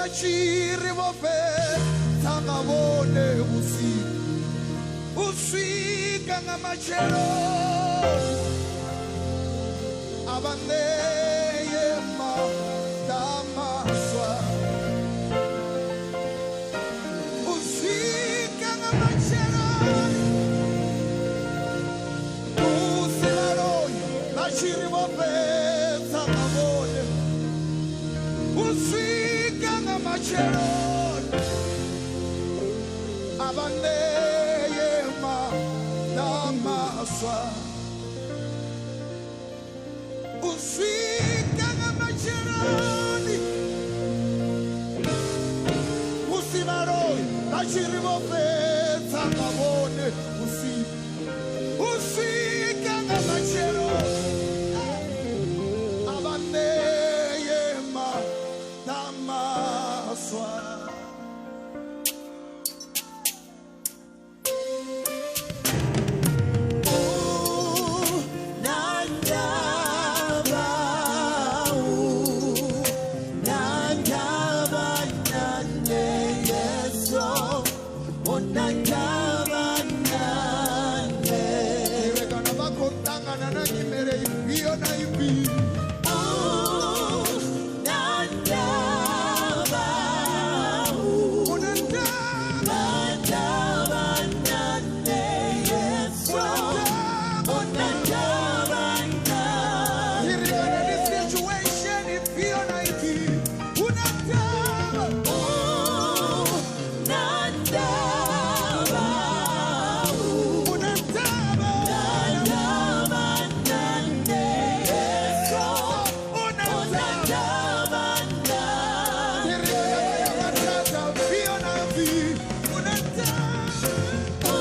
Vha tshi ri vho fhedza nga vhone vhusiku u swika nga matsheloni a vha ṋee maanḓa maswa u swika nga matsheloni musi vhaloi vha tshi ri vho fhedza nga vhone u swika nga matsheloni a vha ṋee maanḓa maswa u swika nga matsheloni musi vhaloi vha tshi ri vho fhedza nga vhone vhusiku u swika nga matsheloni a vha ṋee maanḓa maswa. Iwe kana vha khou ṱangana na nyimele ifhio na ifhio u na ndavha u na ndavha Irikana ndi situation ifhio na ifhio u na ndavha u na ndavha u na ndavha Irikana na mathada afhio na afhio u na ndavha u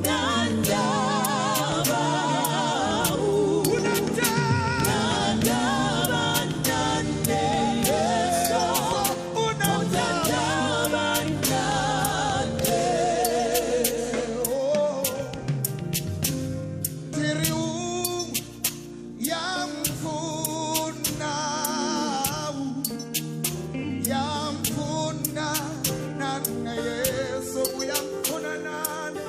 na ndavha u na ndavha. Tiri uyamfuna uyamfuna nana Yesu uyamfuna nana.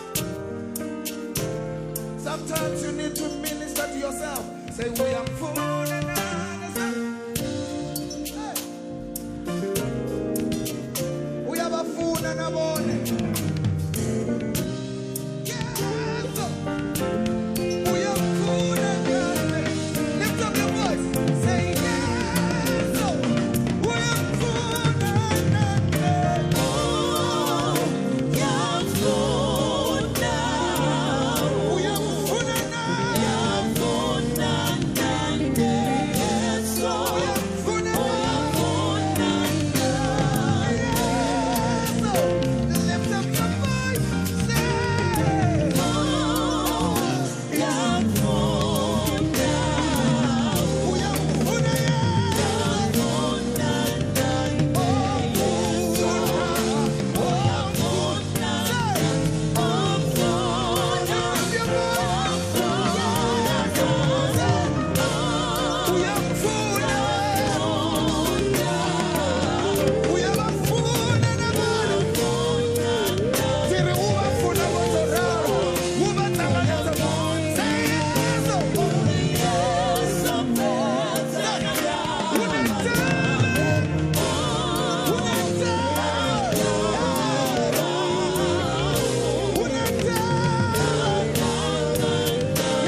Sometimes you need to minister to yourself. Say uyamfuna nana. Hey. Uyabafuna nabone. Yesu. Uyamfuna nana. Lift up your voice. Say Yesu. Uyamfuna nana. Uyamfuna nana. Uyamfuna nana. Yesu. Lift up your voice. Say. Uyamfuna Yesu.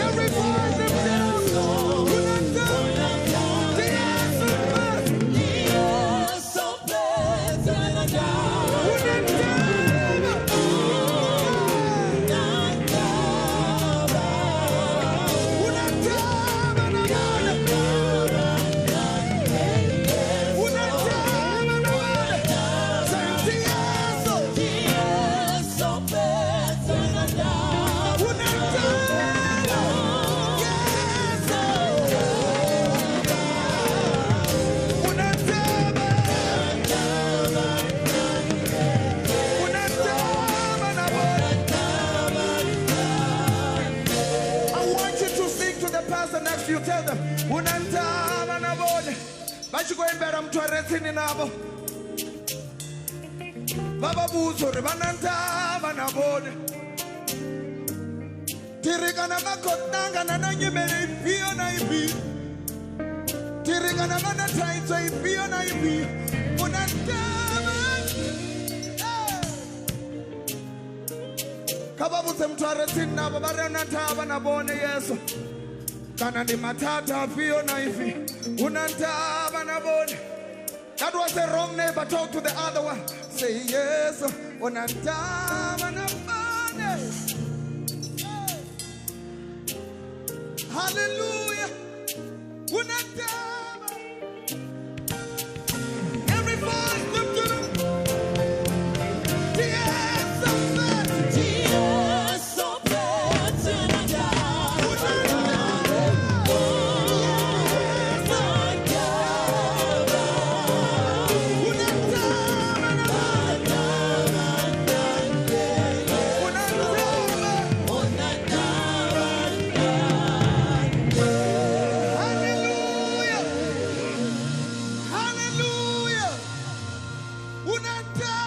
Every voice lifted up. Vha tshi khou imbela muthu a re tsini navho vha vha vhudza uri vha na ndavha na vhone. Thi ri kana vha khou ṱangana na nyimele ifhio na ifhio, thi ri kana vha na thaidzo ifhio na ifhio, u na ndavha. Kha vha vhudze muthu a re tsini navho vha re na ndavha na vhone Yesu. Kana ndi mathada afhio na ifhio, u na ndavha na vhone. That was the wrong neighbor. Talk to the other one. Say yes, u na ndavha na vhone. Hallelujah. U na ndavha. Every voice lift it up. Yes, U na ndavha. U na ndavha na vhone. U na ndavha. Hallelujah. Hallelujah. U na ndavha.